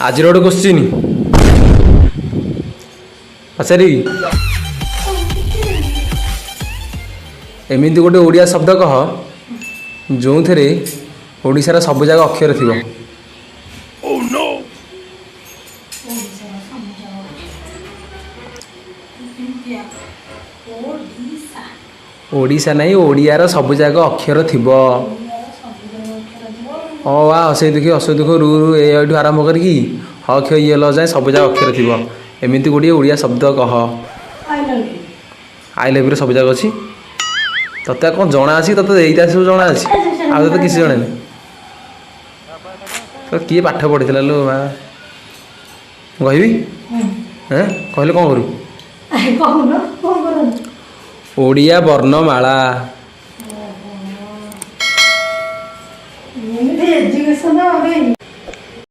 ଆଜିର ଗୋଟେ କୋଶ୍ଚିନ୍ ପଚାରିବି। ଏମିତି ଗୋଟେ ଓଡ଼ିଆ ଶବ୍ଦ କହ, ଯେଉଁଥିରେ ଓଡ଼ିଶାର ସବୁ ଯାକ ଅକ୍ଷର ଥିବ। ଓଡ଼ିଶାର ସବୁ ଯାକ କେମିତିଆ? ଓଡ଼ିଶା। ଓଡ଼ିଶା ନାହିଁ, ଓଡ଼ିଆର ସବୁ ଯାକ ଅକ୍ଷର ଥିବ। ଓଡ଼ିଆର ସବୁ ଯାକ ଅକ୍ଷର ଥିବ। ଅ ଆ ହସେଇ ଦୁଃଖୀ ହସେଇ ଦୁଃଖ ରୁ ରୁ ଏ ଏଠୁ ଆରମ୍ଭ କରିକି ହ କ୍ଷ ଇଏ ଲ ଯାଏଁ ସବୁ ଯାକ ଅକ୍ଷର ଥିବ। ଏମିତି ଗୋଟିଏ ଓଡ଼ିଆ ଶବ୍ଦ କହ। I love you. I ଲଭ୍ୟୁର ସବୁ ଯାକ ଅଛି? ତତେ ଆଉ କ'ଣ ଜଣା ଅଛି? ତତେ ଏଇଟା ସବୁ ଜଣା ଅଛି, ଆଉ ତତେ କିଛି ଜଣେନି। ତ କିଏ ପାଠ ପଢ଼ିଥିଲା ଲୋ ମା? ମୁଁ କହିବି? ହେଁ, କହିଲେ କ'ଣ କରିବୁ? କହୁନ, କ'ଣ କରନ୍ତି? ଓଡ଼ିଆ ବର୍ଣ୍ଣମାଳା। ଏମିତି ଏଜୁକେସନ।